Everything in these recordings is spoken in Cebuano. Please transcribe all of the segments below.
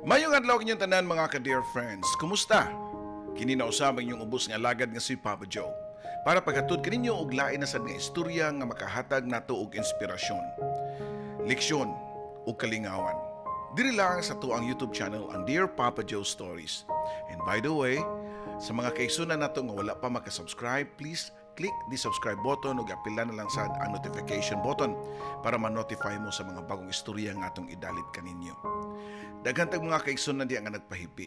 Mayong adlaw kinyong tanan, mga ka-dear friends. Kumusta? Kini na usab ang inyong ubos nga alagad nga si Papa Joe, para paghatod kaninyo og lain na sad nga istorya nga makahatag nato og inspirasyon, leksyon ug kalingawan. Diri lang sa atuang YouTube channel, ang Dear Papa Joe Stories. And by the way, sa mga kaigsunan nato nga wala pa makasubscribe, please click the subscribe button ug apila na lang sad ang notification button para ma-notify mo sa mga bagong istorya nga atong idalit kaninyo. Daghan tag mga kaigsunan diha nga nagpahipi.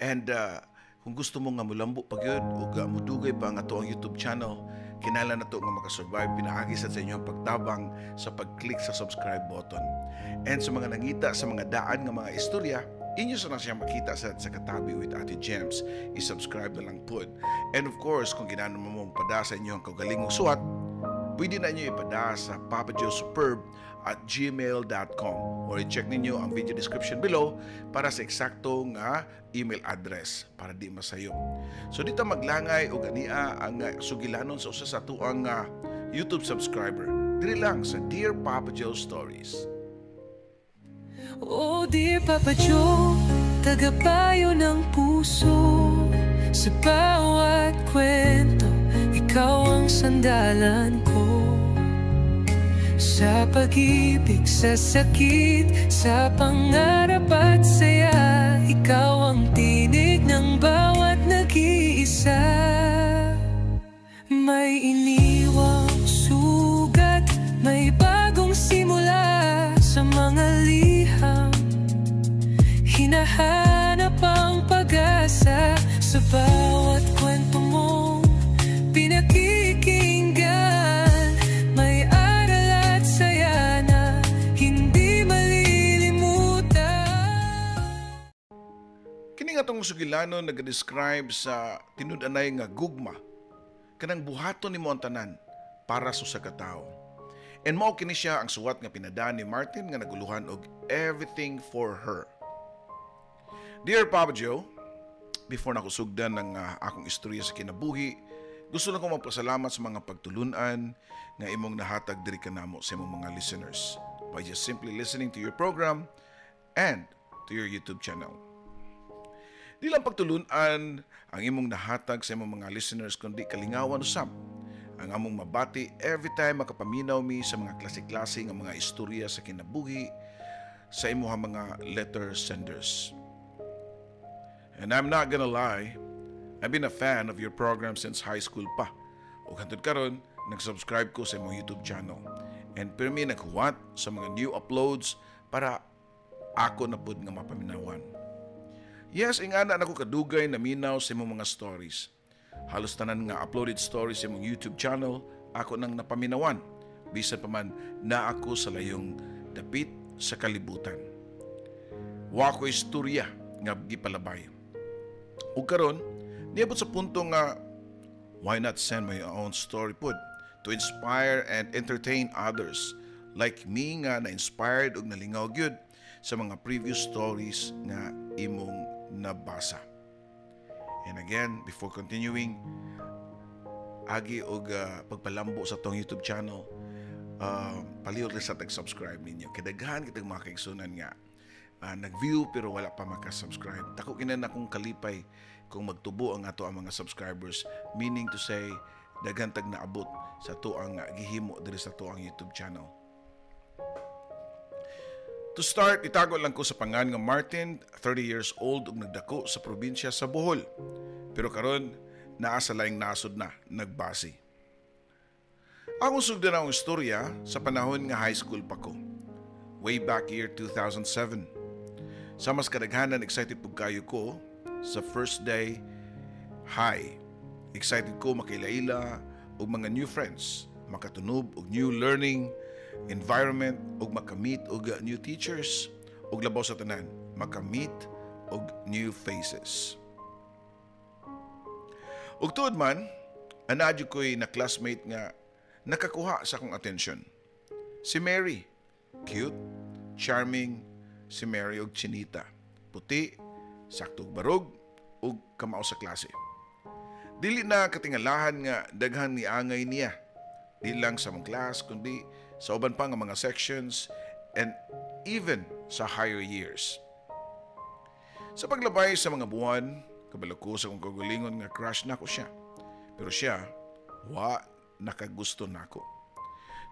And kung gusto mo nga mulambo pa gyud ug mudugay pa ang atoang YouTube channel, kinahanglan nato nga makasurvive pinaagi sa inyo ang pagtabang sa pag-click sa subscribe button. And sa mga nangita sa mga daan nga mga istorya, inyo sa na siya makita sa Katabi with Ate Gems. I-subscribe na lang pud. And of course, kung ganahan mo mong pada sa inyong kaugalingong suwat, pwede na inyo ipada sa papajoesuperb@gmail.com or i-check ninyo ang video description below para sa eksakto nga email address para di masayop. So dito maglangay og ania ang sugilanon sa usa sa atuang YouTube subscriber. Diri lang sa Dear Papa Joe Stories. Oh dear Papa Joe, tagapayo ng puso. Sa bawat kwento, ikaw ang sandalan ko. Sa pag-ibig, sa sakit, sa pangarap at saya, ikaw ang tinig ng bawat nag-iisa. May iniwang sugat, may bagong simula. Sa mga liham, hinahanap ang pag-asa. Sa bawat kwento mong pinakikinggan, may aral at saya na hindi malilimutan. Kini nga atong sugilanon nag-describe sa tinud-anay nga gugma, kanang buhaton nimo ang tanan para sa usa ka tawo. And mao kini siya ang suwat nga pinadaan ni Martin nga naguluhan og "Everything for Her." Dear Papa Joe, before nako sugdan ng akong istorya sa kinabuhi, gusto lang ko magpasalamat sa mga pagtulunan nga imong nahatag diri kanamo sa imong mga listeners by just simply listening to your program and to your YouTube channel. Di lang pagtulunan ang imong nahatag sa imong mga listeners kundi kalingawan usab ang among mabati every time makapaminaw mi sa mga klase-klase nga mga istorya sa kinabuhi sa imuha mga letter senders. And I'm not gonna lie, I've been a fan of your program since high school pa. Ug hantod karon, nag-subscribe ko sa imong YouTube channel. And pirmi naghuwat sa mga new uploads para ako na pud nga mapaminawan. Yes, ingana na ko kadugay naminaw sa imong mga stories. Halos tanan nga uploaded stories sa imong YouTube channel ako nang napaminawan. Bisan pa man na ako sa layong dapit sa kalibutan. Wa ko istorya nga gipalabay. Ug karon, niabot sa punto nga why not send my own story pud to inspire and entertain others like me nga na-inspired ug nalingaw gyud sa mga previous stories nga imong nabasa. And again, before continuing, agi og pagpalambo sa atong YouTube channel, palihog lang sa tag-subscribe ninyo. Kay daghan kitang mga kaigsunan nga nag-view pero wala pa maka-subscribe. Dako kini na akong kalipay kung magtubo ang ato ang mga subscribers, meaning to say daghan tag naabot sa atoang gihimo diri sa atoang YouTube channel. To start, itago lang ko sa pangan nga Martin, 30 years old ug nagdako sa probinsya sa Bohol. Pero karon naa sa laing nasod na nagbase. Akong sugdan ang istorya sa panahon nga high school pa ko. Way back year 2007. Sa mas kadaghanan, excited pud kayo ko sa first day high. Excited ko makaila-ila og mga new friends, makatunob og new learning environment ug makamit og new teachers ug labaw sa tanan, makamit og new faces. Ug tuod man, anaa jud ko'y na classmate nga nakakuha sa akong attention. Si Mary, cute, charming, si Mary og chinita. Puti, sakto og barog, ug kamao sa klase. Dili na katingalahan nga daghan ni angay niya. Di lang sa among class, kundi sa uban pa nga mga sections and even sa higher years. Sa paglabay sa mga buwan, kabalo ko sa akong kaugalingon nga crush nako siya. Pero siya, wa nakagusto nako.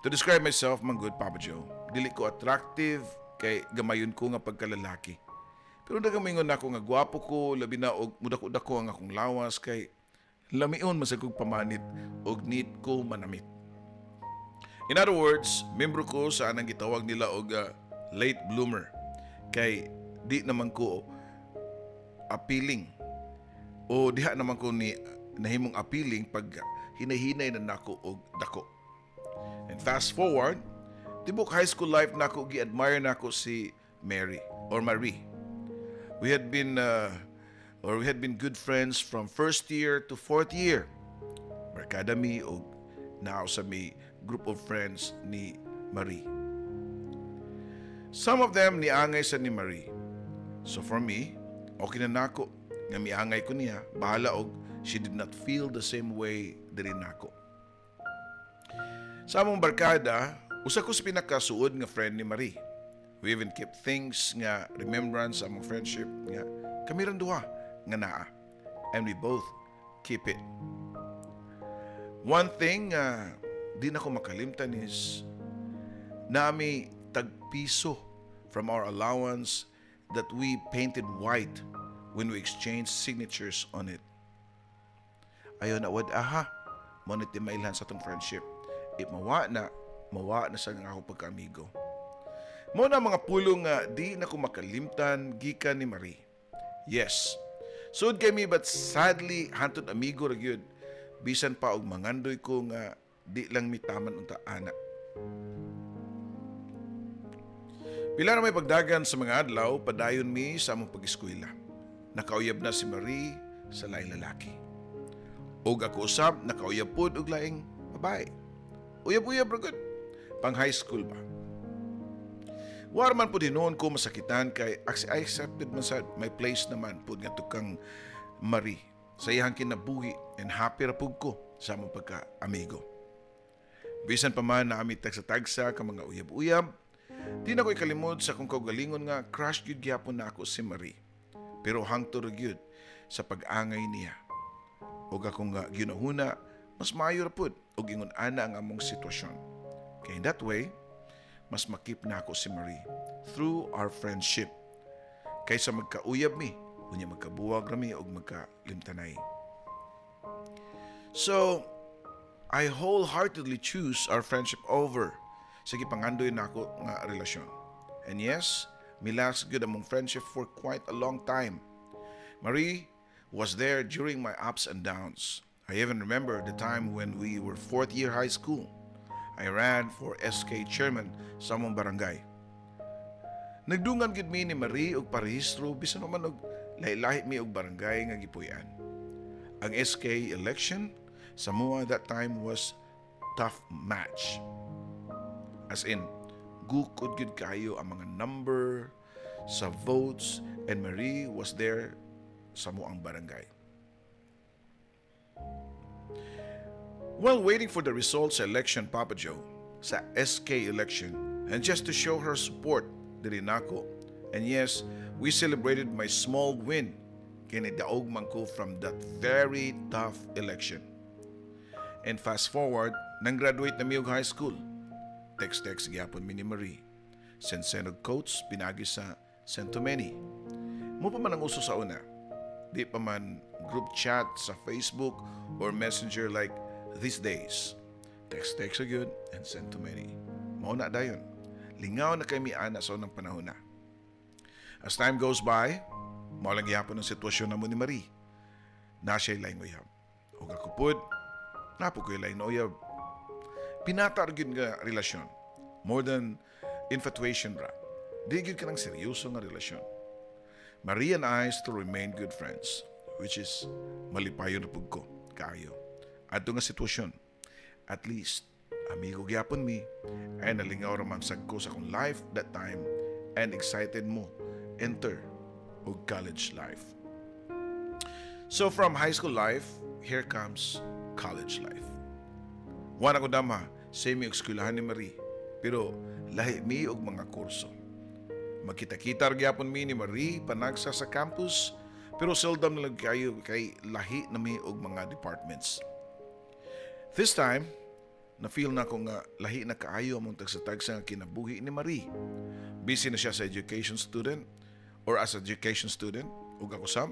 To describe myself, man gud, Papa Joe, dili ko attractive kay gamayon ko nga pagkalalaki. Pero nagamingon nako nga gwapo ko, labi na og mudako-dako ang akong lawas kay lamion man sad kog pamanit og neat ko manamit. In other words, membro ko sa anang gitawag nila og late bloomer kay di naman ko appealing o diha naman ko ni nahimong appealing pag hinay-hinay na nako og dako. And fast forward, tibok high school life nako gi-admire nako si Mary or Marie. We had been good friends from first year to fourth year. Barkada mi og naa sa mi group of friends ni Marie. Some of them niangay sa ni Marie. So for me, okay na nako nga miangay ko niya, bahala og she did not feel the same way diri nako. Sa among barkada, usa ko sa pinakasuod nga friend ni Marie. We even keep things nga remembrance sa among friendship nga kami rang duha nga naa. And we both keep it. One thing nga di na ko makalimtan is nami tag piso from our allowance that we painted white when we exchanged signatures on it. Ayaw na wad aha, mao ni mailhan sa atong friendship. If mawa na sa nga ako pagkaamigo. Mao na mga pulong nga di na ko makalimtan gikan ni Marie. Yes. Suod kay mi, but sadly hantod amigo ra gyud. Bisan pa og mangandoy ko nga di lang mitaman unta ana. Pila na may pagdagan sa mga adlaw, padayon mi sa among pag-eskwela. Nakauyab na si Marie sa laing lalaki. Og ako usab, nakauyab pod og laing babae. Uyab-uyab ra gud. Pang high school ba? War man pud hinuon ko masakitan kay I accepted man sa my place naman pud nga tukang Marie sa iyang kinabuhi and happy ra pud ko sa among pagka-amigo. Bisan pa man na ami tagsa-tagsa ka mga uyab-uyab, di na ko ikalimod sa akong kaugalingon nga crush gyud gyapon na ako si Marie. Pero hangtod ra gyud sa pag-angay niya. Og akong nga ginahuna, mas maayo ra pud og ingon ana ang among sitwasyon. Kay in that way, mas makip na ako si Marie through our friendship. Kaysa magkauyab mi, unya magkabuwag ra mi og magkalimtanay. So, I wholeheartedly choose our friendship over sa gipangandoy nako nga relasyon. And yes, mi last gud among friendship for quite a long time. Marie was there during my ups and downs. I even remember the time when we were fourth year high school. I ran for SK chairman sa among barangay. Nagdungan gid mi ni Marie og parehistro bisan man og lahi-lahi mi og barangay nga gipuy-an. Ang SK election sa mua that time was tough match. As in, gukod gid kayo ang mga number sa votes and Marie was there sa muang barangay. While waiting for the results sa election, Papa Joe, sa SK election, and just to show her support, diri nako. And yes, we celebrated my small win kay nidaog man ko from that very tough election. And fast forward, nang graduate na mi og high school. Text-text gyapon mi ni Marie. Send-send og quotes, pinagi sa send to many. Mo pa man ang uso sa una. Di pa man group chat sa Facebook or Messenger like these days. Text-text a good and send to many. Mao na dayon. Lingaw na kay mi ana sa unang panahon na. As time goes by, mao lang gyapon ang sitwasyon namo ni Marie. Na siya'y laing uyab. Og ako pud, napo ko'y laing na uyab. Pinata ra gyud nga relasyon. More than infatuation ra. Di gyud kanang seryoso nga relasyon. Marie and I still remain good friends, which is malipayon na pud ko kaayo. Adto nga sitwasyon, at least amigo gyapon mi and nalingaw ra man sad ko sa akong life that time and excited mo enter og college life. So from high school life, here comes college life. Wa na ko dama, same mi og eskwelahan ni Marie, pero lahi mi og mga kurso. Magkita-kita ra gyapon mi ni Marie panagsa sa campus, pero seldom na lang kayo kay lahi na mi og mga departments. This time, na-feel na ko nga lahi na kaayo among tagsa-tagsa nga kinabuhi ni Marie. Busy na siya sa education student or as education student ug ako sam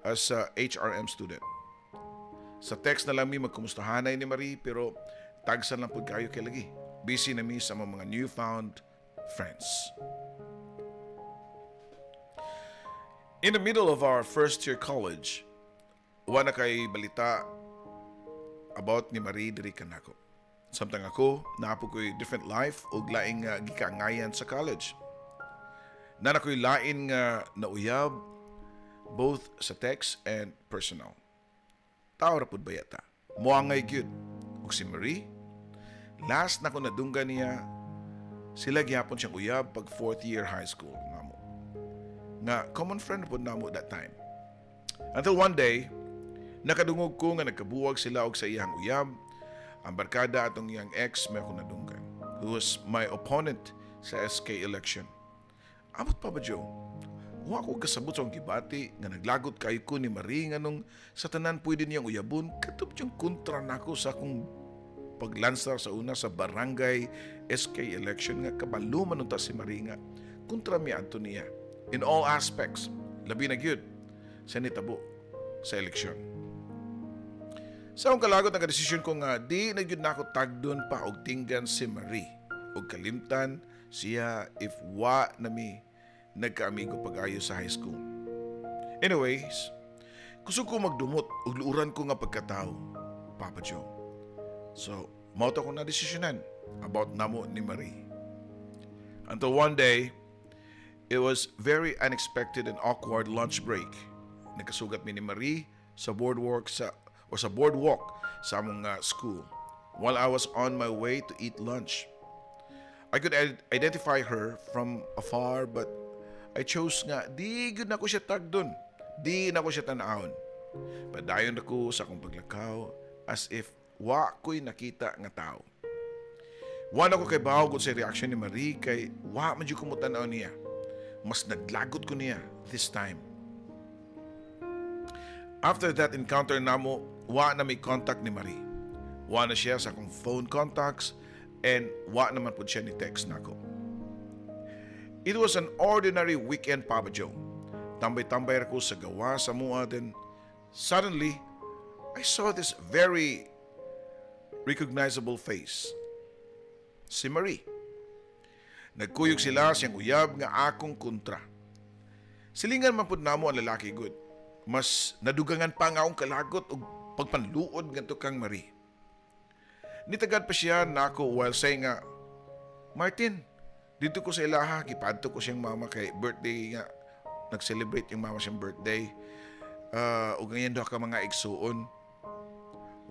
as a HRM student. Sa text na lang mi magkumustahanay ni Marie, pero tagsan lang pud kayo kay lagi. Busy na mi sa mga newfound friends. In the middle of our first year college, wa na kay balita about ni Marie diri kanako. Samtang ako, naa po ko'y different life ug laing gikaangayan sa college. Naa na ko'y lain nga nauyab both sa text and personal. Tao ra pud baya ta. Moangay gyud. Ug si Marie, last na ko nadunggan niya, sila gyapon siyang uyab pag fourth year high school namo. Nga common friend pud namo that time. Until one day, nakadungog ko nga nagkabuwag sila og sa iyang uyab. Ang barkada atong iyang ex may ako nadunggan, who was my opponent sa SK election. Amot pa ba, Joe? Wa ko kasabot sa akong gibati nga naglagot kayo ko ni Marie nganong sa tanan pwede niyang uyabon katub siyang kontra nako sa akong paglansar sa una sa barangay SK election, nga kabalo man unta si Marie nga kontra mi adto niya in all aspects, labi na gyud sa nitabo sa eleksyon. Sa akong kalagot, ang desisyon ko nga di na gyud nako tagdon pa og tinggan si Marie og kalimtan siya if wa na mi nagkaamigo pag-ayo sa high school. Anyways, kusog ko magdumot ug luuran ko nga pagkatao, Papa Joe. So, mao to akong nadesisyonan about namo ni Marie. Until one day, it was very unexpected and awkward lunch break. Nagkasugat mi ni Marie sa boardwalk sa or sa boardwalk sa among school while I was on my way to eat lunch. I could identify her from afar, but I chose nga di gud nako siya tagdon. Di nako siya tan-awon. Padayon ako sa akong paglakaw as if wa ko'y nakita nga tao. Wa na ko kay gud sa reaction ni Marie kay wa man jud ko mo-tan-aw niya. Mas naglagot ko niya this time. After that encounter namo, wa na may contact ni Marie. Wa na siya sa akong phone contacts and wa naman pud siya ni text nako. It was an ordinary weekend, Papa Joe. Tambay-tambay ko sa gawa sa mua, then suddenly I saw this very recognizable face. Si Marie. Nagkuyog sila siyang uyab nga akong kontra. Silingan man pud namo ang lalaki gud. Mas nadugangan pa nga akong kalagot og pagpanluod ngadto kang Marie. Nitagad pa siya nako while saying nga, "Martin, dito ko sa ilaha, gipadto ko siyang mama kay birthday nga, nag-celebrate yung mama siyang birthday. Ug ngayon duha ka mga igsuon."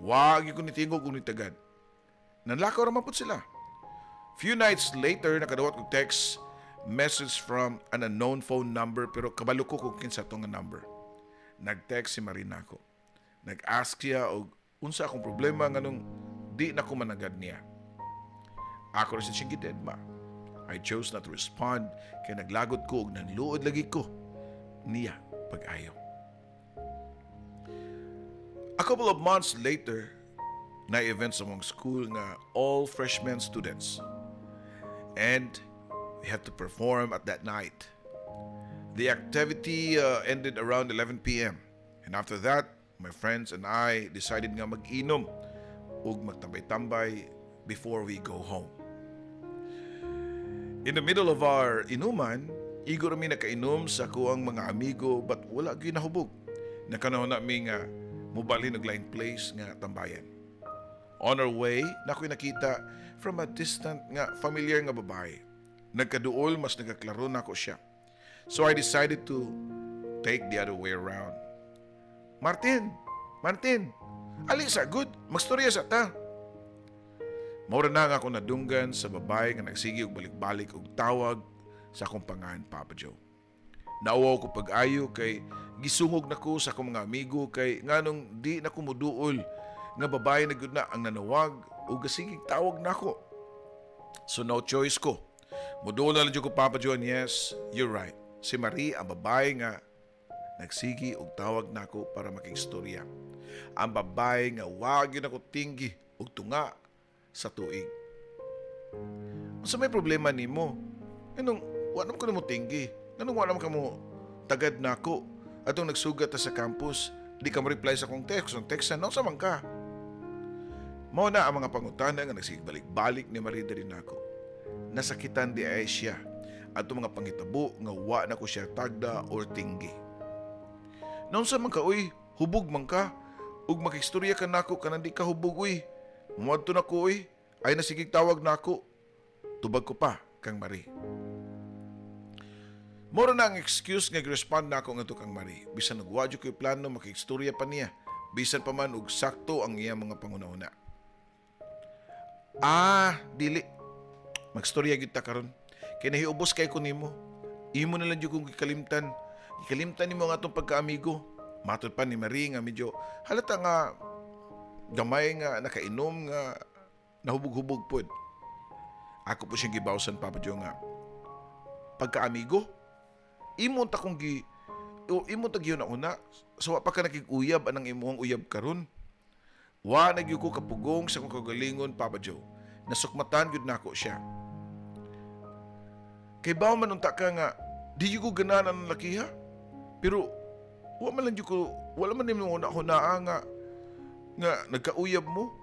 Wa gyud ko nitingog kung nitagad. Nanlakaw ra man pud sila. Few nights later, nakadawat og text message from an unknown phone number, pero kabalo ko kung kinsa to nga number. Nag-text si Marie nako. Nag-ask siya og unsa akong problema nganong di na ko managad niya. Ako ra siya gidedma. I chose not to respond kay naglagot ko ug nanluod lagi ko niya pag-ayo. A couple of months later, na event sa among school nga all freshmen students. And we had to perform at that night. The activity ended around 11 p.m. And after that, my friends and I decided nga mag-inom ug magtambay-tambay before we go home. In the middle of our inuman, igo ra mi nakainom sa kuang mga amigo, but wala gyud nahubog. Nakanahon na mi nga mubalhin og laing place nga tambayan. On our way, nakoy nakita from a distant nga familiar nga babae. Nagkaduol, mas nagaklaro nako siya. So I decided to take the other way around. "Martin! Martin! Ali sa good! Magstorya sa ta!" Maura na nga ako nadunggan sa babae nga nagsige og balik-balik og tawag sa akong pangalan, Papa Joe. Nauwaw ko pag-ayo kay gisungog na ko sa akong mga amigo kay nganong di na ko muduol nga babae na gud na ang nanawag o gasigig tawag nako. So no choice ko. Mudula lang ko, Papa John, yes, you're right. Si Marie ang babae nga nagsigi og tawag nako para makigstorya. Ang babae nga wag yun ako tinggi og tunga sa tuig. Unsa may problema nimo? Nganong wa naman ko nimo tinggi? Nganong wa naman ka mo tagad nako? Atong nagsugat ta sa campus, di ka mo reply sa akong text. Ang text na, sa man ka? Mao na ang mga pangutana nga nagsigbalik-balik ni Marie diri nako. Nasakitan di ay siya atong mga pangitabo nga wa na ko siya tagda or tinggi. Naunsa man ka uy, hubog man ka, ug makistorya ka nako kanang di ka hubog uy. Muadto na ko uy, ay nasigig tawag nako. Tubag ko pa kang Marie. Moro na ang excuse nga gi-respond nako ngadto kang Marie. Bisan nagwadyo ko'y plano makigstorya pa niya, bisan pa man og sakto ang iyang mga panguna-una. Ah, dili. Magstorya gyud ta karon. Kay nahiubos kay ko nimo. Imo na lang jud kong gikalimtan. Gikalimtan nimo ang atong pagkaamigo. Matod pa ni Marie nga medyo halata nga gamay nga nakainom nga nahubog-hubog pod. Ako po siyang gibawsan, Papa Joe, nga pagkaamigo imo ta kong gi o imo ta gyud una so wa pa ka nakig-uyab anang imong uyab karon. Wa na gyud ko kapugong sa akong kaugalingon, Papa Joe. Nasukmatan gyud nako siya. Kay bawo man unta ka nga di gyud ko ganahan ang lakiha. Pero wa man lang gyud ko, wala man nimo una hunaa nga nga nagkauyab mo.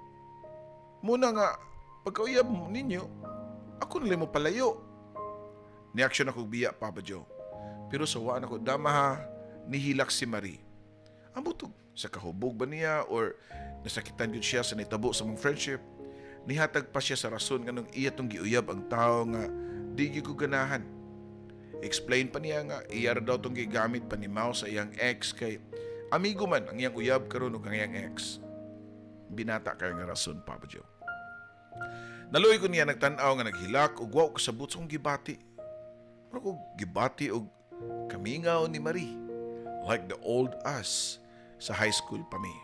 Muna nga pagkauyab mo ninyo, ako na mo palayo. Ni-action ako biya, Papa Joe. Pero sa wa nako dama ha, nihilak si Marie. Ang butog, sa kahubog ba niya or nasakitan gyud siya sa nitabo sa mong friendship, nihatag pa siya sa rason nganong iya tong giuyab ang tao nga di gyud ko ganahan. Explain pa niya nga iya ra daw tong gigamit panimaw sa iyang ex kay amigo man ang iyang uyab karon ug ang iyang ex. Binata kayo nga rason, Papa Joe. Naluoy ko niya nagtan-aw nga naghilak ug wa ko kasabot sa akong gibati. Mura ko gibati og kamingaw ni Marie, like the old us sa high school pa mi.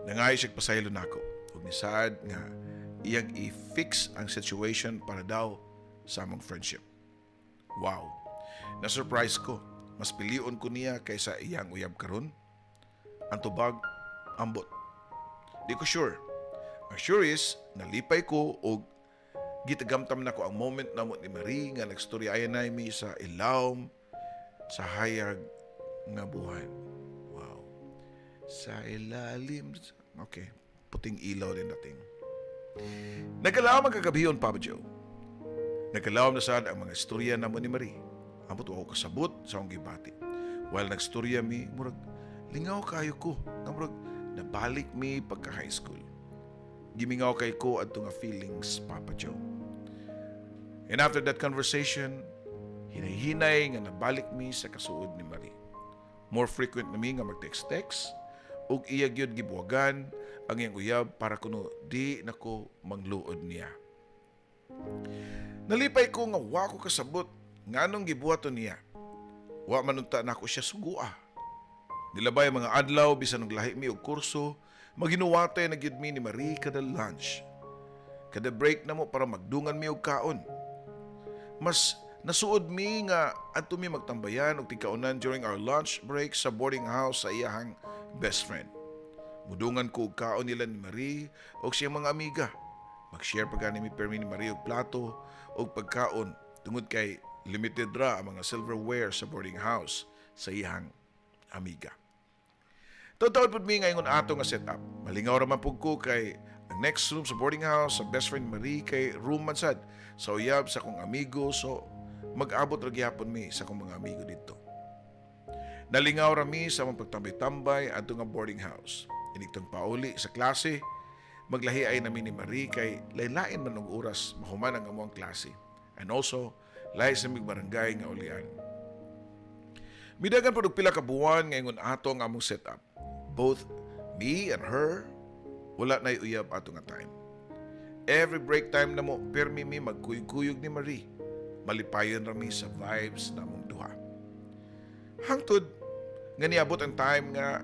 Nangayo siya pasaylo nako ug nisaad nga iyang i-fix ang situation para daw sa among friendship. Wow. Na-surprise ko. Mas pilion ko niya kaysa iyang uyab karon. Ang tubag, ambot. Di ko sure. Ang sure is, nalipay ko og gitagamtam na ko ang moment namo ni Marie nga nagstorya na mi sa ilawom sa hayag nga buwan. Wow. Sa ilalim. Okay. Puting ilaw din natin. Nagkalawom ang kagabiyon, Papa Joe. Nagkalawom na sad ang mga istorya namo ni Marie. Ambot ako kasabot sa akong gibati. While nagstorya mi, murag lingaw kayo ko. Nga murag nabalik mi pagka high school. Gimingaw kay ko adto nga feelings, Papa Joe. And after that conversation, hinay-hinay nga nabalik mi sa kasuod ni Marie. More frequent na mi nga mag-text-text ug iya gyud gibuwagan ang iyang uyab para kuno di nako mangluod niya. Nalipay ko nga wa ko kasabot nganong gibuhaton niya. Wa man unta nako siya sugua. Nilabay ang mga adlaw bisan og lahi mi og kurso, maginuwatay na gyud mi ni Marie kada lunch. Kada break namo para magdungan mi og kaon. Mas nasuod mi nga adto mi magtambayan og tigkaunan during our lunch break sa boarding house sa iyahang best friend. Mudungan ko og kaon nila ni Marie og siyang mga amiga. Mag-share pa gani mi permi ni Marie og plato og pagkaon tungod kay limited ra ang mga silverware sa boarding house sa iyang amiga. Taud-taud pud mi ngayon ato nga setup. Malingaw ra man pud ko kay ang next room sa boarding house sa best friend Marie kay room man sad sa uyab sa akong amigo, so mag-abot ra gihapon mi sa akong mga amigo didto. Nalingaw ra mi sa among pagtambay-tambay adto nga boarding house. Inigtong pauli sa klase, maglahi ay nami ni Marie kay lain-lain man og oras mahuman ang among klase. And also, lahi sa mig barangay nga ulian. Midagan pud og pila ka buwan ngayon ato ang among setup. Both me and her, wala na uyab ato nga time. Every break time namo, permi mi magkuyog-kuyog ni Marie. Malipayon ra mi sa vibes namong duha. Hangtod nga niabot ang time nga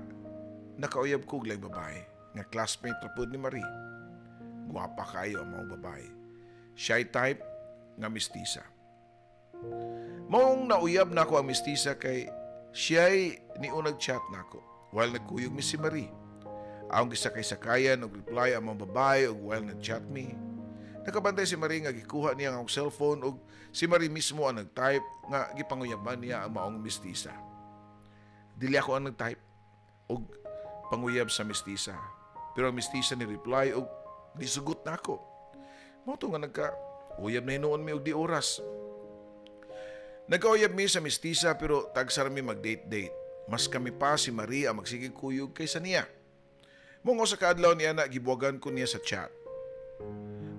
nakauyab ko og laing babae nga classmate ra pud ni Marie. Gwapa kayo ang mga babae. Shy type nga mistisa. Maong nauyab nako ang mistisa kay siya'y niunag chat nako while nagkuyog mi si Marie. Akong gisakay-sakayan og reply ang mga babae og while nag-chat mi. Nakabantay si Marie nga gikuha niya ang akong cellphone og si Marie mismo ang nag-type nga gipanguyaban niya ang maong mistisa. Dili ako ang nag-type og panguyab sa mistisa. Pero ang mistisa ni reply og nisugot nako. Mao to nga nagka uyab na hinuon mi og di oras. Nagkauyab mi sa mistisa pero tagsa ra mi mag-date-date. Mas kami pa si Marie ang magsigig kuyog kaysa niya. Mao sa kaadlaw niya na gibuwagan ko niya sa chat.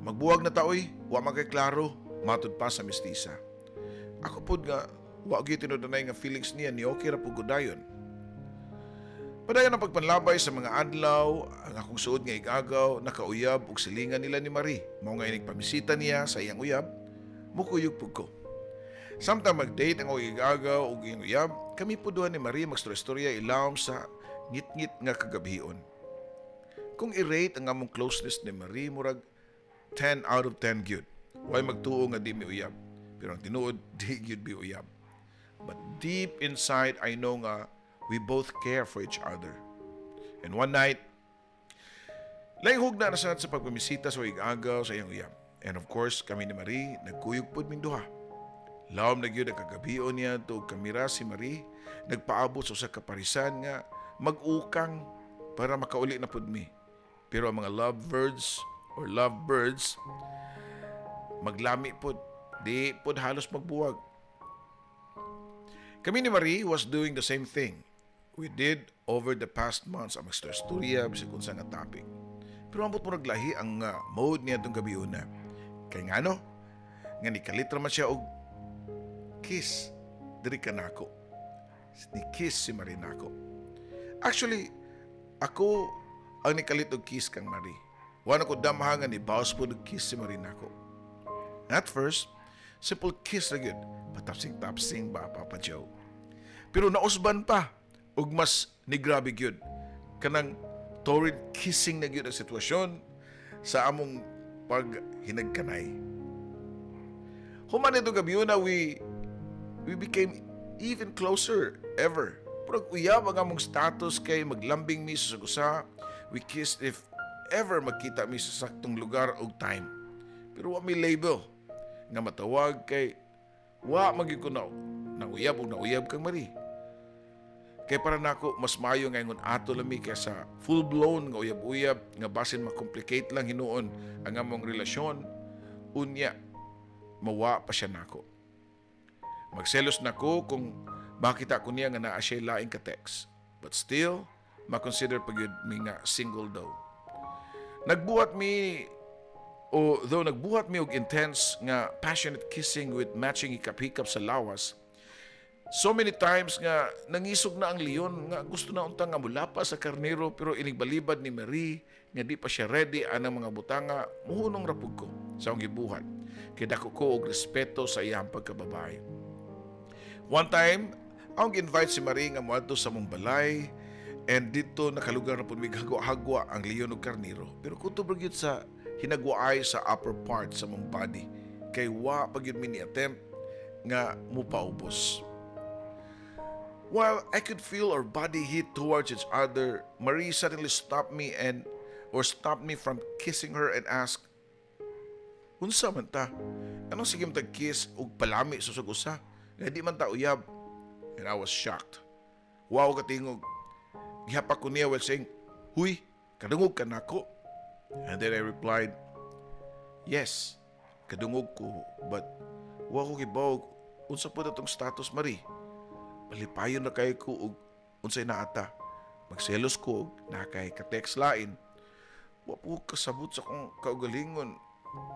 "Magbuwag na ta oy, wa man kay klaro," matud pa sa mistisa. Ako pud nga wa gyud tinud-anay nga feelings niya ni okay ra pud ko dayon. Padayon ang pagpanlabay sa mga adlaw, ang akong suod nga igagaw nakauyab og silingan nila ni Marie. Mao nga inig pamisita niya sa iyang uyab, mukuyog pud ko. Samtang mag-date ang akong igagaw ug iyang uyab, kami pud duha ni Marie magstorya-storya ilawom sa ngit-ngit nga kagabhion. Kung i-rate ang among closeness ni Marie, murag 10 out of 10 gyud. Way magtuo nga di mi uyab. Pero ang tinuod, di gyud mi uyab. But deep inside, I know nga we both care for each other. And one night, laing hugna na sad sa pagpamisita sa igagaw sa iyang uyab. And of course, kami ni Marie, nagkuyog pud ming duha. Lawom na gyud ang kagabhion niya to kamira si Marie, nagpaabot sa usa ka parisan nga mag-ukang para makauli na pud mi. Pero ang mga love birds or love birds maglami pud, di pud halos magbuwag. Kami ni Marie was doing the same thing we did over the past months, ang magstorya bisag unsa nga topic. Pero ambot mo naglahi ang mode niya itong gabi una. Kay ngano? Nga nikalit man siya og kiss diri ka nako. Ni kiss si Marie nako. Actually, ako ang nikalit og kiss kang Marie. Wa na ko damha nga ni bawas pud og kiss si Marie nako. At first, simple kiss na gyud. Patapsing-tapsing ba, Papa Joe? Pero nausban pa ug mas ni grabe gyud. Kanang torrid kissing na gyud ang sitwasyon sa among paghinagkanay. Human ito gabi na we became even closer ever. Pero uyab ang among status kay maglambing mi sa usa. We kissed if ever magkita mi sa saktong lugar og time. Pero wa mi label nga matawag kay wa magyud ko na nauyab og nauyab kang Marie. Kay para nako mas maayo nga ingon ato lami kaysa full-blown nga uyab-uyab nga basin ma-complicate lang hinuon ang among relasyon, unya mawa pa siya nako. Magselos nako kung makita ko niya nga naa siya laing ka-text. But still, ma-consider pa gyud mi nga single daw. Nagbuhat mi o though nagbuhat mi og intense nga passionate kissing with matching hikap-hikap sa lawas, so many times nga nangisog na ang leon nga gusto na unta nga mulapa sa karnero, pero inigbalibad ni Marie nga di pa siya ready anang mga butanga, muhunong ra pud ko sa akong gibuhat kay dako ko og respeto sa iyang pagkababae. One time, akong invite si Marie nga moadto sa mong balay and dito nakalugar na pud mig hagwa-hagwa ang leon ug karnero. Pero kutob ra gyud sa hinagwaay sa upper part sa mong body kay wa pa gyud mi ni attempt nga mupaubos. While I could feel our body heat towards each other, Marie suddenly stopped me and or stopped me from kissing her and asked, "Unsa man ta? Anong sige man kiss og palami sa usa? Nga di man ta uyab." And I was shocked. Wow katingog. Gihapak ko niya while saying, "Huy, kadungog ka nako?" And then I replied, "Yes, kadungog ko, but wa ko kibaw unsa po atong status, Marie. Malipayon na kay ko og unsay naata. Magselos ko og naa kay ka-text lain. Wa po kasabot sa akong kaugalingon.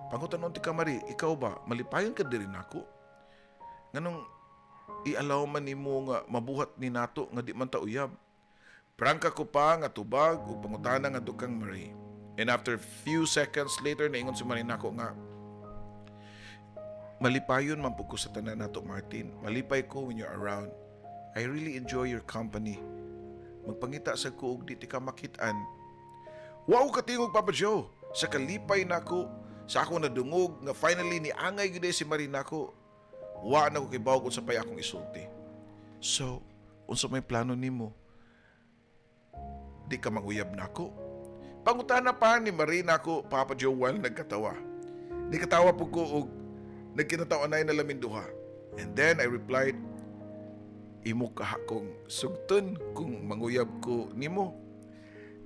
Pangutan-on tika, Marie, ikaw ba, malipayon ka diri nako? Nganong i-allow man nimo nga mabuhat ni nato nga di man ta uyab?" Prangka ko pa nga tubag ug pangutana nga kang Marie. And after few seconds later, naingon si Marie nako nga, "Malipayon man pud ko sa tanan nato, Martin. Malipay ko when you're around. I really enjoy your company. Magpangita sa ko og di ti ka makit-an." Wow katingog, Papa Joe, sa kalipay nako sa Sa ako nadungog nga finally ni angay gyud si Marie nako, wa na ko kibaw kung unsa pay akong isulti. "So, unsa may plano nimo? Di ka manguyab nako?" Pangutana pa ni Marie nako, Papa Joe, while nagkatawa. Ni katawa po ko og nagkinatawanay na lamin duha. And then I replied, "Imo kaha kong sugton kung manguyab ko nimo?"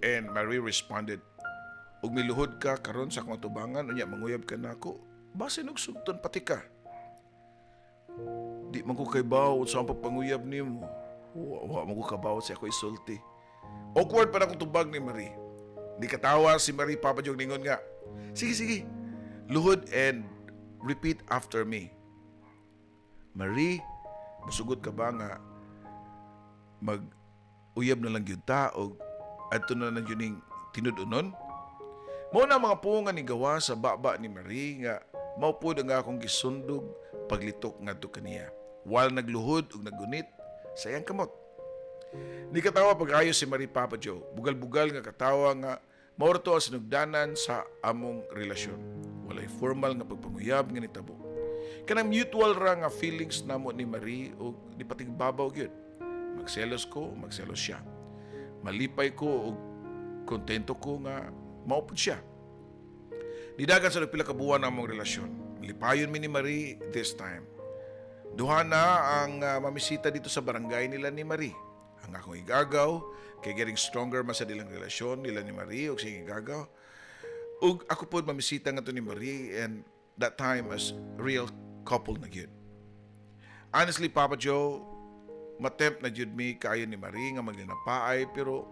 And Marie responded, "Ug miluhod ka karon sa akong atubangan, unya manguyab ka nako, basin og sugton pati ka." "Di man ko kaybaw sa ang pagpanguyab nimo." Wa man ko kabaw sa ako isulti. Awkward pa na akong tubag ni Marie. Di katawa si Marie, Papa Joe, ningon nga, "Sige, sige, luhod and repeat after me." "Marie, musugot ka ba nga mag uyab na lang gyud ta og adto na lang gyud ning tinud-unon?" Mao na mga puong nga nigawa sa baba ni Marie nga mao pud ang akong gisundog paglitok ngadto kaniya, while nagluhod ug naggunit sa iyang kamot. Ni katawa pag-ayo si Marie, Papa Joe. Bugal-bugal nga katawa nga mao to ang sinugdanan sa among relasyon. Walay formal nga pagpanguyab nga nitabo. Kanang mutual ra nga feelings namo ni Marie ug nipatigbabaw gyud. Magselos ko, magselos siya. Malipay ko ug kontento ko nga maupod siya. Nidagan sa pila ka buwan ang among relasyon. Lipayon mi ni Marie this time. Duha na ang mamisita dito sa barangay nila ni Marie. Ang akong igagaw, kay getting stronger man sa ilang relasyon nila ni Marie ug sa igagaw. Ug ako pod mamisita ngadto ni Marie, and that time as real couple na gyud. Honestly, Papa Joe, matempt na jud mi kaayo ni Marie nga maglinapaay, pero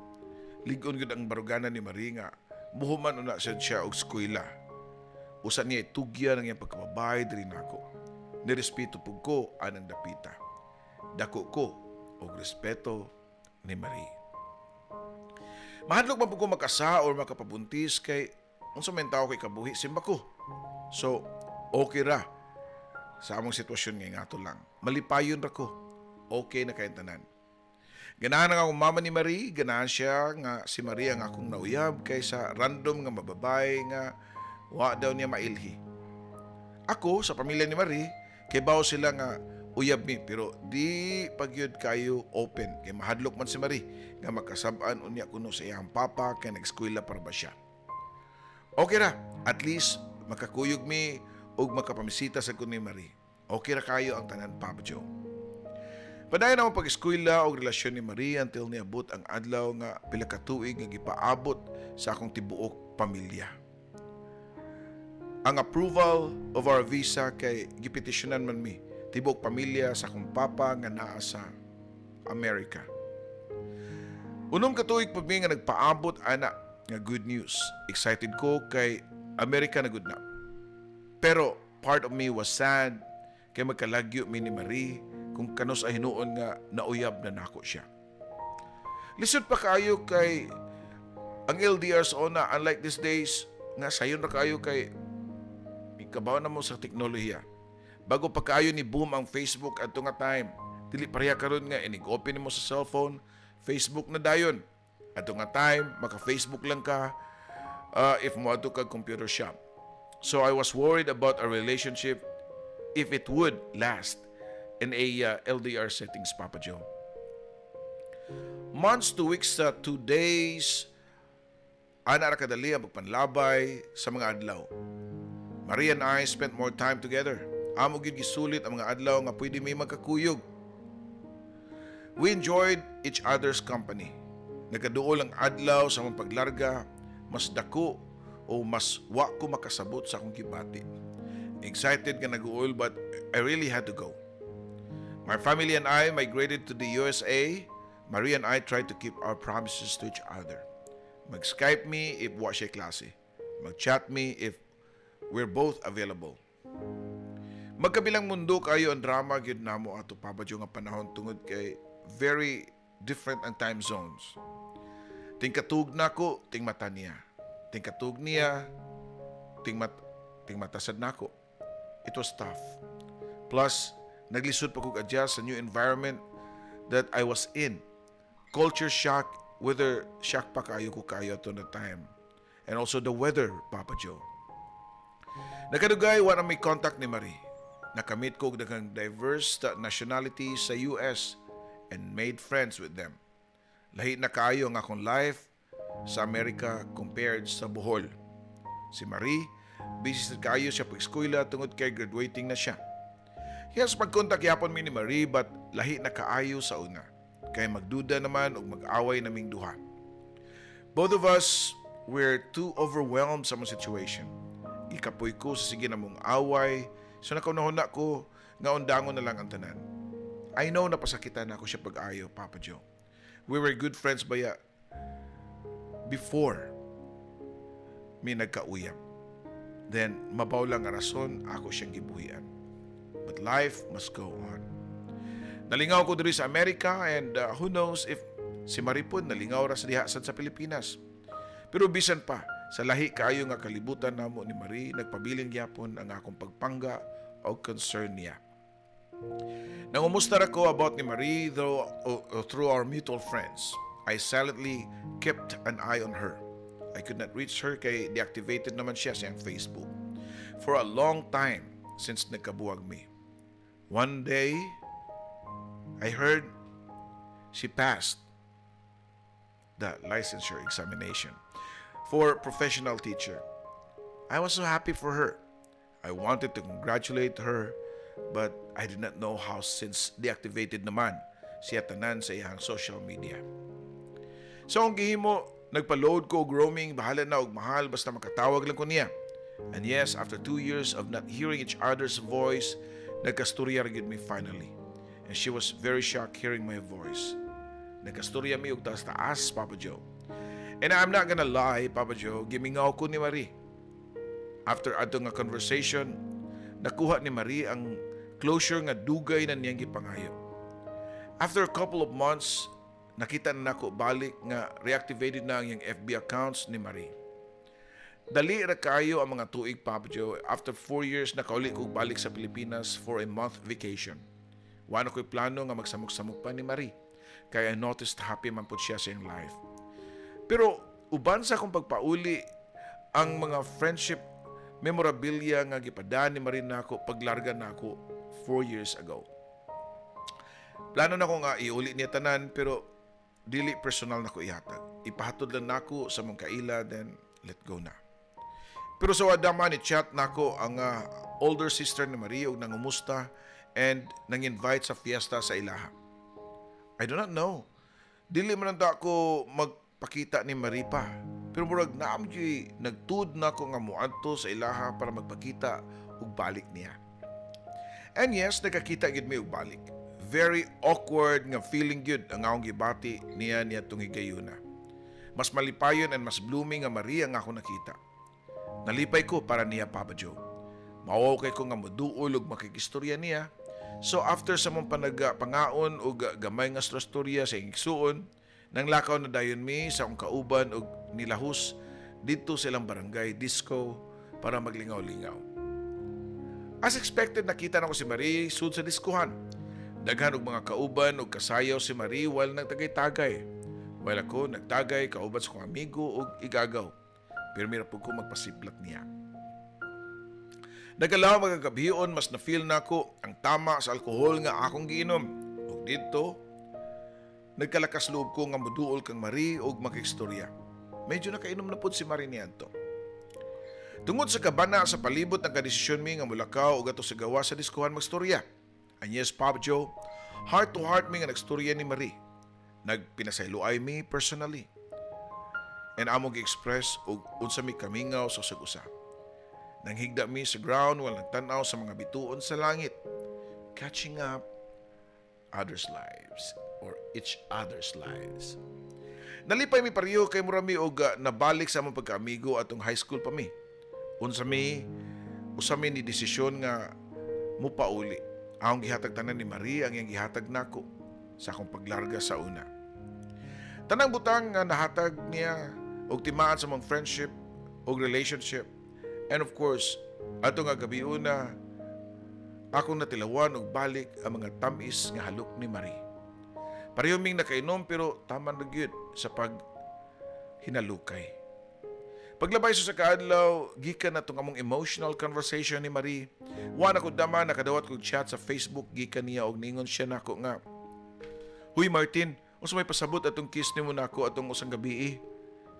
ligon gyud ang baruganan ni Marie nga muhuman una siya siya og eskwela. Usa niya itugyan ang iyang pagkababae diri nako. Nirespeto pug ko anang dapita. Dako ko og respeto ni Marie. Mahadlok man pud ko makasa or makapabuntis kay unsa man tao kay kabuhi, simba ko. So, okay ra sa among sitwasyon ngay ngato lang. Malipayon ra ko. Okay na kay tanan. Ganahan ang akong mama ni Marie, ganahan siya nga si Marie ang akong nauyab kaysa random nga mababay nga wa daw niya mailhi. Ako, sa pamilya ni Marie, kay bawo sila nga uyab mi, pero di pagyud kayo open kay mahadlok man si Marie nga makasab-an unya kuno sa iyang papa kay nag-eskwela para ba siya. Okay ra, at least makakuyog mi ug makapamisita sa kun ni Marie. Okay ra kayo ang tanan, Papa Joe. Padayon ang pag-eskwela og relasyon ni Marie until niabot ang adlaw nga pila ka tuig nga gipaabot sa akong tibuok pamilya. Ang approval of our visa, kay gipetisyonan man mi tibuok pamilya sa akong papa nga naa sa Amerika. 6 ka tuig pa mi nga nagpaabot ana nga good news. Excited ko kay Amerika na gud na. Pero part of me was sad kay magkalagyo mi ni Marie kung kanus ay hinuon nga nauyab na nako siya. Lisod pa kaayo kay ang LDR sa una, unlike these days nga sayon ra kaayo kay ikabaw na mo sa teknolohiya. Bago pa kaayo ni boom ang Facebook adto nga time. Dili pareha karon nga inig-open mo sa cellphone, Facebook na dayon. Adto nga time, maka-Facebook lang ka if moadto kag computer shop. So I was worried about our relationship, if it would last in a LDR settings, Papa Joe. Months to weeks sa 2 days, ana ra kadali ang pagpanlabay sa mga adlaw. Marie and I spent more time together. Amo gyud gisulit ang mga adlaw nga pwede mi magkakuyog. We enjoyed each other's company. Nagaduol ang adlaw sa among paglarga, mas dako o mas wa ko makasabot sa akong gibati. Excited nga nag-uol, but I really had to go. My family and I migrated to the USA. Marie and I tried to keep our promises to each other. Mag-Skype mi if wa siya klase. Mag-chat mi if we're both available. Magkabilang mundo kayo ang drama gyud namo ato, Papa Joe, nga panahon tungod kay very different ang time zones. Ting katug nako, ting mata niya. Ting katug niya, ting mata sad nako. It was tough. Plus, naglisod pa kog adjust sa new environment that I was in. Culture shock, weather shock pa kayo ko kayo ato na time. And also the weather, Papa Joe. Nakadugay wa na may contact ni Marie. Nakamit ko og daghang diverse nationalities sa US and made friends with them. Lahi na kaayo ang akong life sa Amerika compared sa Bohol. Si Marie, busy sa kaayo siya pag-eskwela tungod kay graduating na siya. Yes, pagkontak yapon mi ni Marie, but lahi na kaayo sa una. Kay magduda naman og mag-away naming duha. Both of us were too overwhelmed sa among situation. Gikapoy ko sa sige namong away, so nakahuna ko nga undangon na lang ang tanan. I know na pasakitan ako siya pag-ayo, Papa Joe. We were good friends baya before mi nagkauyab. Then, mabaw lang nga rason ako siyang gibuhian. But life must go on. Nalingaw ko diri sa Amerika and who knows if si Marie pod nalingaw ra sa diha sad sa Pilipinas. Pero bisan pa, sa lahi kaayo nga kalibutan namo ni Marie, nagpabilin gyapon ang akong pagpangga o concern niya. Nangumusta ra ko about ni Marie though, through our mutual friends. I silently kept an eye on her. I could not reach her kay deactivated naman siya sa iyang Facebook for a long time since nagkabuwag mi. One day, I heard she passed the licensure examination for professional teacher. I was so happy for her. I wanted to congratulate her, but I did not know how since deactivated naman siya tanan sa iyang social media. So ang gihimo, nagpa-load ko og roaming, bahala na og mahal basta makatawag lang ko niya. And yes, after 2 years of not hearing each other's voice, nagkastorya ra gyud mi finally. And she was very shocked hearing my voice. Nagkastorya mi og taas-taas, Papa Joe. And I'm not gonna lie, Papa Joe, gimingaw ko ni Marie. After ato nga conversation, nakuha ni Marie ang closure nga dugay na niyang gipangayo. After a couple of months, nakita na nako balik nga reactivated na ang iyang FB accounts ni Marie. Dali ra kayo ang mga tuig, Papa Joe. After 4 years, nakauli ko balik sa Pilipinas for a month vacation. Wa na ko'y plano nga magsamok-samok pa ni Marie. Kaya I noticed happy man pud siya sa iyang life. Pero uban sa akong pagpauli, ang mga friendship memorabilia nga gipadaan ni Marie nako paglarga nako 4 years ago. Plano na ko nga iuli niya tanan, pero dili personal nako ihatag. Ipahatod lang nako sa mong kaila, then let go na. Pero sa wada man ni chat nako ang older sister ni Marie og nangumusta and nang-invite sa fiesta sa ilaha. I do not know. Dili man ta ako magpakita ni Marie pa. Pero murag naam gyud nagtud na ko nga moadto sa ilaha para magpakita og balik niya. And yes, nagkakita gyud mi og balik. Very awkward nga feeling gyud ang akong gibati niya niadtong higayuna. Mas malipayon and mas blooming nga Maria ang ako nakita. Nalipay ko para niya, Papa Joe. Mauwaw kay ko nga moduol og makikistorya niya. So after sa mong panaga pangaon og gamay nga storya sa igsuon, nang lakaw na dayon mi sa akong kauban og nilahus didto sa ilang barangay disco para maglingaw-lingaw. As expected, nakita nako si Marie sud sa diskuhan. Daghan og mga kauban og kasayaw si Marie while nagtagay-tagay. While ako nagtagay kauban sa akong amigo og igagaw. Pero mira pud ko magpasiplat niya. Nagalaw magagabion, mas na-feel nako ang tama sa alkohol nga akong giinom. Ug didto, nagkalakas loob ko nga moduol kang Marie og makistorya. Medyo nakainom na pud si Marie niadto. Tungod sa kabana sa palibot, nagkadesisyon mi nga mulakaw og ato sa gawas sa diskuhan magstorya. And yes, Papa Joe, heart to heart mi nga nagstorya ni Marie. Nagpinasayloay mi personally. And among gi-express og unsa mi kamingaw sa usag usa. Nanghigda mi sa ground while nagtan-aw sa mga bituon sa langit, catching up others' lives or each other's lives. Nalipay mi pareho kay mura mi og nabalik sa among pagkaamigo atong high school pa mi. Unsa mi usa mi ni desisyon nga mupauli. Akong gihatag tanan ni Marie ang iyang gihatag nako sa akong paglarga sa una. Tanang butang nga nahatag niya og timaan sa among friendship og relationship. And of course, ato nga gabi una, akong natilawan og balik ang mga tamis nga halok ni Marie. Pareho ming nakainom pero tama na gyud sa pag hinalukay. Paglabay sa kaadlaw, gikan na tong among emotional conversation ni Marie. Wa na ko dama, nakadawat kog chat sa Facebook gikan niya og ningon siya nako nga, "Huy Martin, unsa may pasabot atong kiss nimo nako atong usang gabi?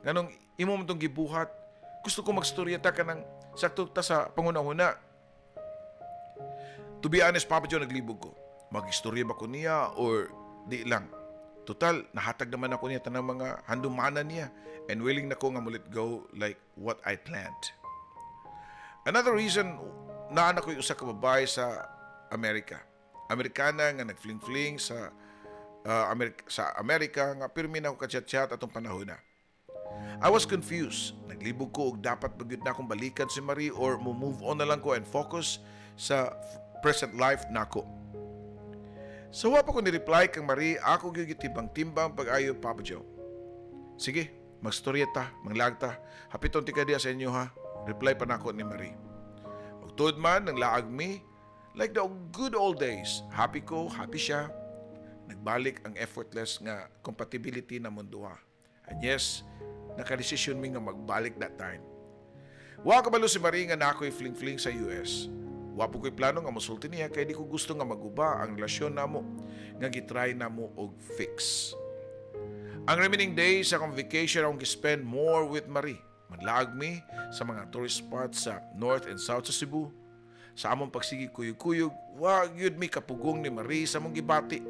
Nganong imo man tong gibuhat? Gusto ko magstorya ta kanang sakto ta sa panghuna-huna." To be honest, Papa Joe, naglibog ko. Mag-istorya ba ko niya or di lang? Total, nahatag naman ako niya tanang mga handumanan niya and willing na ko nga mo-let go like what I planned. Another reason, naa na ko'y usa ka babae sa Amerika. Amerikana nga nagfling-fling sa Amerika nga pirmi na ako ka-chat-chat atong panahon na. I was confused. Naglibog ko og dapat ba gyud na akong balikan si Marie or mo move on na lang ko and focus sa present life nako. So wa pa ko ni-reply kang Marie, ako gyud gitimbang-timbang pag-ayo, Papa Joe. "Sige, magstorya ta, manglaag ta. Hapiton tika diya sa inyo ha." Reply pa nako ni Marie. Ug tuod man, nanglaag mi, like the good old days. Happy ko, happy siya. Nagbalik ang effortless nga compatibility namong duha. And yes, nakadesisyon mi nga magbalik that time. Wa kabalo si Marie nga naa ko'y fling-fling sa US. Wa po ko'y plano nga mosulti niya kay di ko gusto nga maguba ang relasyon namo nga gitry namo og fix. Ang remaining days sa akong vacation akong gi-spend more with Marie. Manlaag mi sa mga tourist spots sa North and South sa Cebu. Sa among pagsige kuyog-kuyog, wa gyud mi kapugong ni Marie sa among gibati.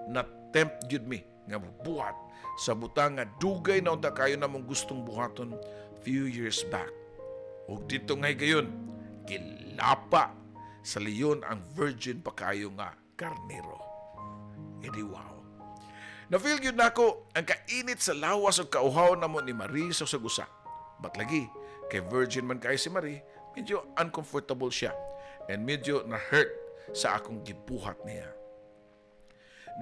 Na-tempt gyud mi nga buhat sa butang nga dugay na unta kayo namong gustong buhaton few years back. Ug dito ngay gayon, gilapa sa leon ang virgin pa kayo nga karnero. Edi wow. Na-feel gyud nako ang kainit sa lawas ug kauhaw namo ni Marie sa usag usa. But lagi, kay virgin man kay si Marie, medyo uncomfortable siya and medyo na-hurt sa akong gibuhat niya.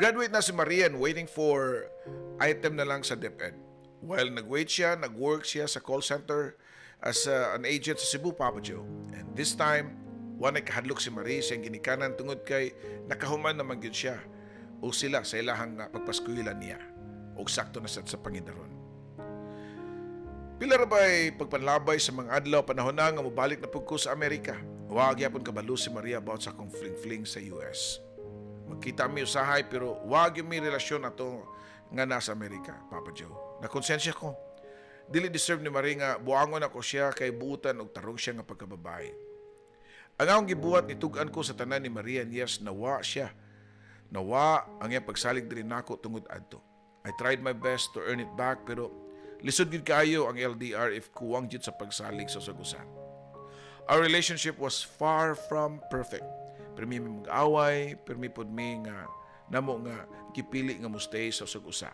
Graduate na si Marie and waiting for item na lang sa DepEd. While nag-wait siya, nag-work siya sa call center as an agent sa Cebu, Papa Joe. And this time, wa na kahadlok si Marie sa iyang ginikanan tungod kay nakahuman naman gyud siya o sila sa ilahang pagpaskwela niya. Og sakto na sad sa pangidaron. Pila ra ba'y pagpanlabay sa mga adlaw, panahon na nga mobalik na pud ko sa Amerika. Wa gyapon kabalo si Maria about sa akong fling-fling sa US. Magkita mi usahay pero wa gyud mi relasyon ato nga nasa Amerika, Papa Joe. Nakonsensya ko. Dili deserve ni Marie nga buangon ako siya kay buutan og tarong siya nga pagkababae. Ang akong gibuhat, nitug-an ko sa tanan ni Maria and yes, nawa siya. Nawa ang iyang pagsalig diri nako tungod adto. I tried my best to earn it back pero lisod gid kayo ang LDR if kuwang jud sa pagsalig sa usag usa. Our relationship was far from perfect. Pirmi mi mag-away, pirmi pod mi nga namo nga gipili nga mo stay sa usag usa.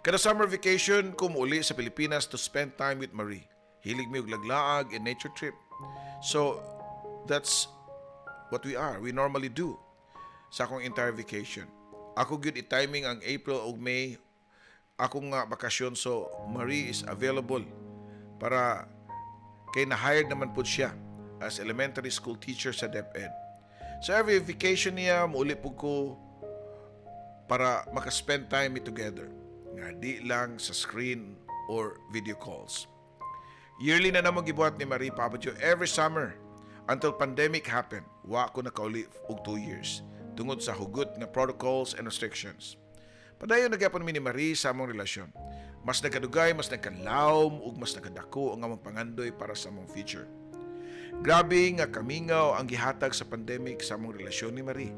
Kada summer vacation ko muuli sa Pilipinas to spend time with Marie. Hilig mi og laglaag and nature trip. So that's what we are. We normally do sa akong entire vacation. Ako gyud i-timing ang April ug May akong nga bakasyon so Marie is available para kay na-hired naman pud siya as elementary school teacher sa DepEd. So every vacation niya, muuli pud ko para maka-spend time me together. Nga di lang sa screen or video calls. Yearly na namo gibuhat ni Marie, Papa Joe, every summer until pandemic happened. Wa ko nakauli og 2 years tungod sa hugot nga protocols and restrictions. Padayon na gyapon mi ni Marie sa among relasyon. Mas nagkadugay, mas nagkalawom ug mas nagkadako ang among pangandoy para sa among future. Grabe nga kamingaw ang gihatag sa pandemic sa among relasyon ni Marie.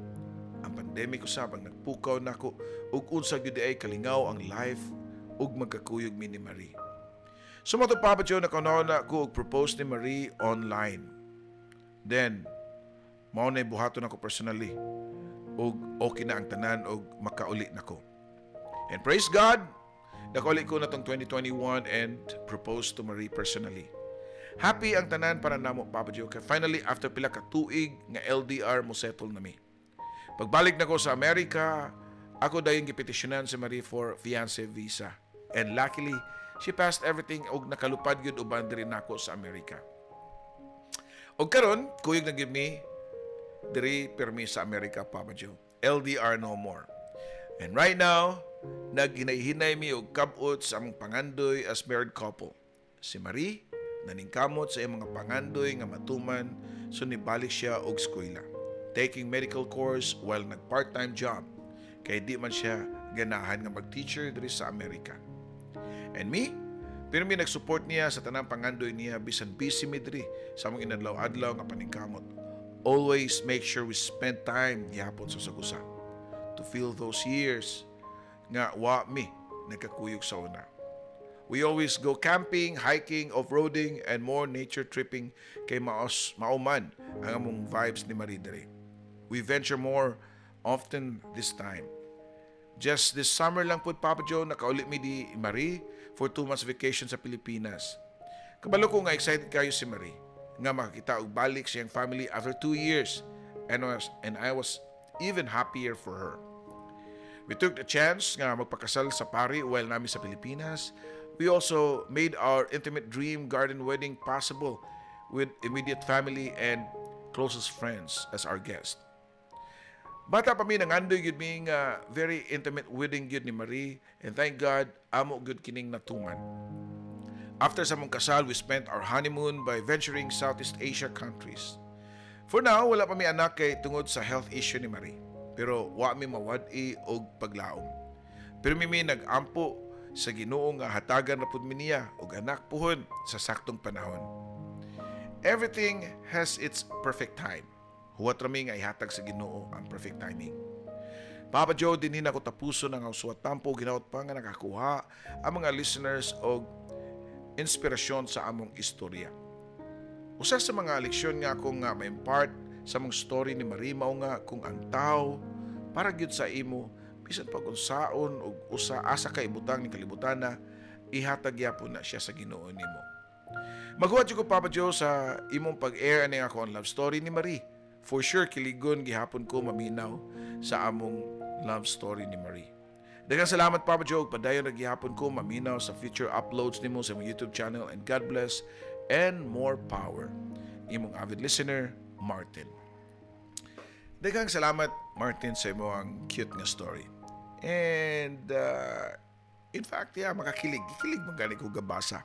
Ang pandemic usab ang nagpukaw nako ug unsa gyud ay kalingaw ang life ug magkakuyog mi ni Marie. So mao to, Papa Joe, na ko og propose ni Marie online. Then mao na buhaton ako personally ug okay na ang tanan ug makauli nako. And praise God, nakauli ko na tong 2021 and propose to Marie personally. Happy ang tanan para namo, Papa Joe, kay finally after pila ka tuig nga LDR mo settle na mi. Pagbalik na ko sa Amerika, ako dayon gipetisyonan si Marie for fiancé visa. And luckily, she passed everything ug nakalupad gyud uban diri nako sa Amerika. Og karon, kuyog na gyud mi diri pirmi sa Amerika, Papa Joe. LDR no more. And right now, naghinay-hinay mi og kabot sa among pangandoy as married couple. Si Marie, naningkamot sa iyang mga pangandoy nga matuman, so nibalik siya og eskwela, taking medical course while nag part-time job kay di man siya ganahan nga mag-teacher diri sa Amerika. And me, pero mi nag-support niya sa tanang pangandoy niya bisan busy mi diri sa among inadlaw-adlaw nga paningkamot. Always make sure we spend time gihapon sa usag-usa to fill those years nga wa mi nagkakuyog sa una. We always go camping, hiking, off-roading, and more nature tripping kay maos mauman ang among vibes ni Marie diri. We venture more often this time. Just this summer lang po, Papa Joe, nakauli mi ni Marie for 2 months vacation sa Pilipinas. Kabalo ko nga excited kayo si Marie nga makakita og balik siyang family after 2 years and I was even happier for her. We took the chance nga magpakasal sa pari while naa mi sa Pilipinas. We also made our intimate dream garden wedding possible with immediate family and closest friends as our guest. Bata pa mi, nangandoy gyud mi nga very intimate wedding gyud ni Marie, and thank God amo gyud kining natuman. After sa among kasal, we spent our honeymoon by venturing Southeast Asia countries. For now, wala pa mi anak kay tungod sa health issue ni Marie. Pero wa mi mawad-i og paglaom. Pero mi nag-ampo sa Ginoo nga hatagan na pud mi niya og anak puhon sa saktong panahon. Everything has its perfect time. Huwat ra mi nga ihatag sa Ginoo ang perfect timing. Papa Joe, dinhi nako tapuson ang suwat tampo, ginaot pa nga nakakuha ang mga listeners og inspirasyon sa among istorya. Usa sa mga leksyon nga akong nga ma-impart sa among story ni Marie mao nga kung ang tao para gyud sa imo, bisan pag unsaon og usa asa ka ibutang ni kalibutana, ihatag gyapon na siya sa Ginoo nimo. Maghuwat ko, Papa Joe, sa imong pag-air ani ako ang love story ni Marie. For sure kiligon gihapon ko maminaw sa among love story ni Marie. Daghang salamat, Papa Joe. Padayon na gihapon ko maminaw sa future uploads nimo sa imong YouTube channel, and God bless and more power. Imong avid listener, Martin. Daghang salamat, Martin, sa imong cute nga story. And in fact, yeah, makakilig. Kilig man gani ko gabasa.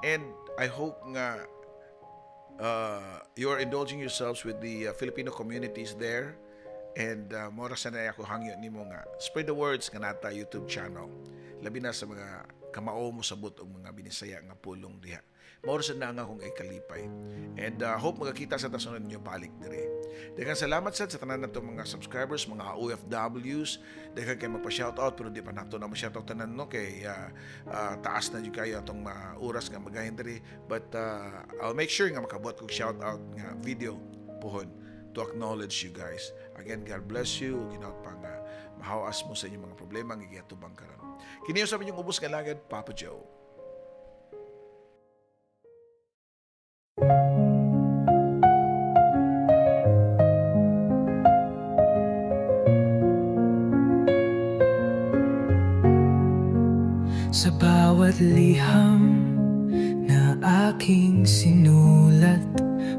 And I hope nga you are indulging yourselves with the Filipino communities there. And mora sa na ako hangyo nimo nga spread the words nga naa ta YouTube channel. Labi na sa mga kamao mo sabot og mga Binisaya nga pulong diha. Mao sa na nga akong ikalipay. And hope magakita sa ta sunod ninyo balik dire. Daghang salamat sad sa tanan nato mga subscribers, mga OFWs. Daghang kay magpa-shoutout pero di pa nato na ma-shoutout tanan, no, kay taas na jud kayo atong mga oras nga magahin diri. But I'll make sure nga makabuhat kog shoutout nga video puhon to acknowledge you guys. Again, God bless you. Ginaot pa nga mahawas mo sa inyong mga problema nga giatubang karon. Kini sa inyong ubos nga lagad, Papa Joe. Sa bawat liham na aking sinulat,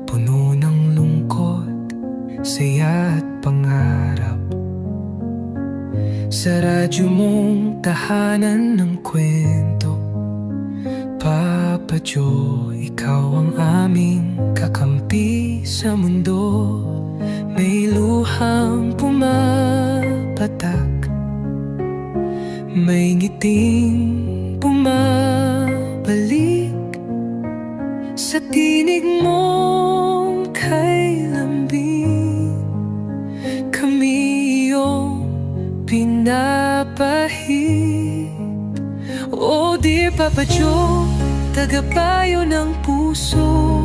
puno ng lungkot, saya at pangarap. Sa radyo mong tahanan ng kwento, Papa Joe, ikaw ang aming kakampi sa mundo. May luhang pumapatak, may ngiting bumabalik sa tinig mong kay lambing. Kami iyong pinapahid. Oh dear Papa Joe, tagapayo ng puso.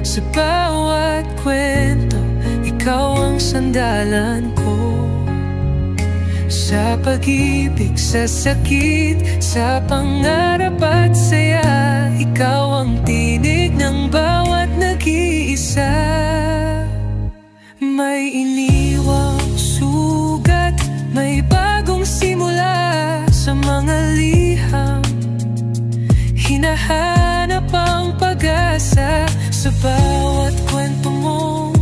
Sa bawat kwento, ikaw ang sandalan ko. Sa pag-ibig, sa sakit, sa pangarap at saya, ikaw ang tinig ng bawat nag-iisa. May iniwang sugat, may bagong simula. Sa mga liham, hinahanap ang pag-asa. Sa bawat kwento mong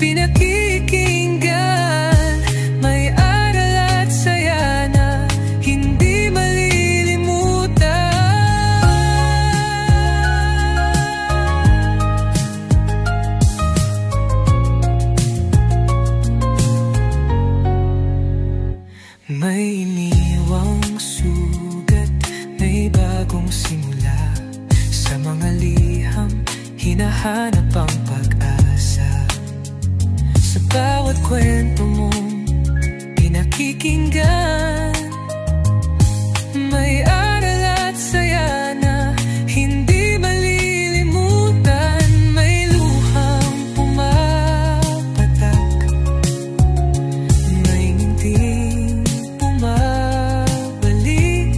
pinakikinggan, may aral at saya na hindi malilimutan. May iniwang sugat, may bagong simula. Sa mga liham, hinahanap ang pag-asa. Sa bawat kwento mong pinakikinggan, may aral at saya na hindi malilimutan. May luhang pumapatak, may ngiting bumabalik.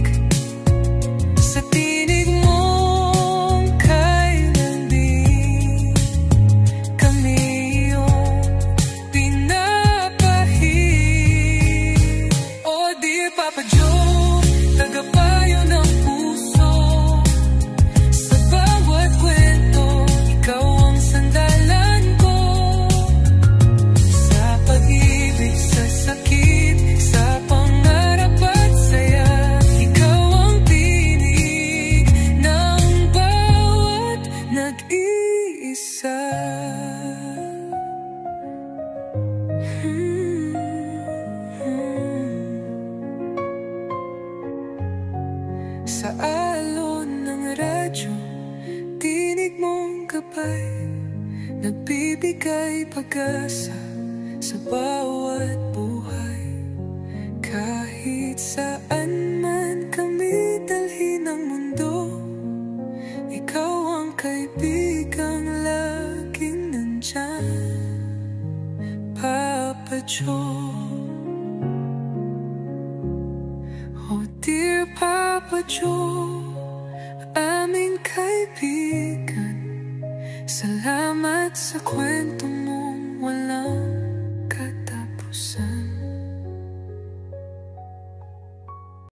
Sa tinig mong kay lambing, kami iyong pinapahid. Oh dear Papa Joe, tagapayo ng puso. Sa bawat kwento, ikaw ang sandalan ko. Sa pag-ibig, sa sakit, sa pangarap at saya, ikaw ang tinig ng bawat nag-iisa. Sa alon ng radyo, tinig mong gabay, nagbibigay pag-asa sa bawat buhay. Kahit saan man kami dalhin ng mundo, ikaw ang kaibigang laging nandyan, Papa Joe. Oh dear Papa Joe, aming kaibigan, salamat sa kwento mong walang